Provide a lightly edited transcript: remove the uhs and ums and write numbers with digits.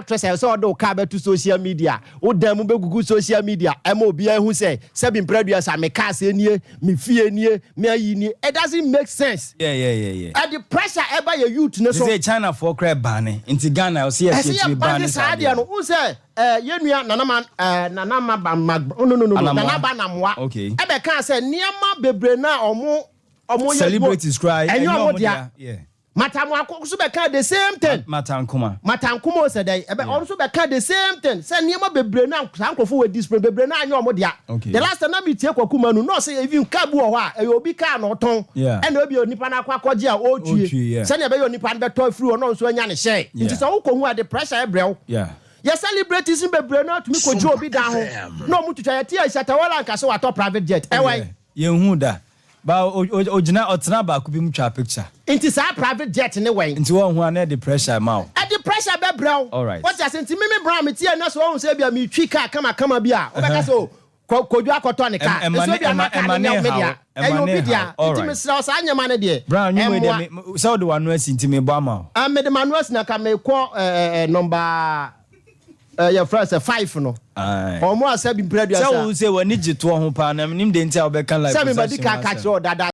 atwerɛ sɛ ɔde wo car bɛto social media, wo dan mu bɛgugu social media, ɛma obiara hu sɛ, sɛbi mprɛdua sa, me car sɛ nie, me fie nie, me ayi nie. It doesn't make sense. Ɛde pressure ɛba yɛ youth ne so. Sɛ China foɔ kora ban, nti Ghana ɔsɛ yɛ ɛsɛ yɛtumi yɛ ban saa adeɛ no n sɛ yɛn nua Nanama Nanama ba ma, no, Anamoa. Nanaba Namoa ɛbɛka sɛ nneɛma bebree na ɔmo yɛ Celebrities kora ɛnyɛ ɔmo dea. Matamoako nso bɛka the same thing. Matankoma. Matankoma sɛ dɛ ɛbɛ ɔno nso bɛka the same thing sɛ nneɛma bebree na saa nkurɔfo wɔ display bebree na anyɛ ɔmo dea. The last time na mi tie Kwaku Manu na ɔsɛ even car bi wɔ hɔ a ɛyɛ obi car na ɔtɔn ɛna obi onipa no akɔ akɔgye a Ɔretue, ɔretue sɛnea ɛbɛyɛ onipa no bɛtɔ afiri hɔ na ɔno nso anya ne hyɛn. Nti sɛ wokɔ hu a, de pressure ɛbrɛ wo. Yɛ celebrities no bebree na atumi kɔgye obi dan ho na ɔmo twitwa. Yɛte a Shatta Wale anka sɛ watɔ private jet ɛwɔ. Yɛnhu da ba ogyina ɔtena baako bi mu twa picture. Nti saa private jet ne wɛn? Nti wɔn ho a na ɛde pressure ma wo. Ɛde pressure bɛbrɛ wo. Wɔte ase? Nti mimi Brown mi tie na sɛ ɔhun sɛ ebia mi twi car kamakama bi a, wobɛka sɛ o Kodwo akɔtɔ ne car. Ɛma nso ne ebia na car ɛma ne ne nyɛ me haw. dea, Ɛma ɛyɛ ne obi dea. haw. Nti mesrɛ wo, saa nyɛma no deɛ Brown nwom yi ɛmmoa. deɛ sɛ wode w'ano asi nti mebɔ ama wo. Ah, mede m'ano asi na ka mekɔ number yɛfrɛ sɛ five no. Aye. Ɔmo a sɛ bi mpere Sɛ aduasa wo sɛ w'ani gye toɔ ho paa na menim de nti a wobɛka life sɛ mebɛdi possession ka ka ho asɛm. kyerɛ wo dada.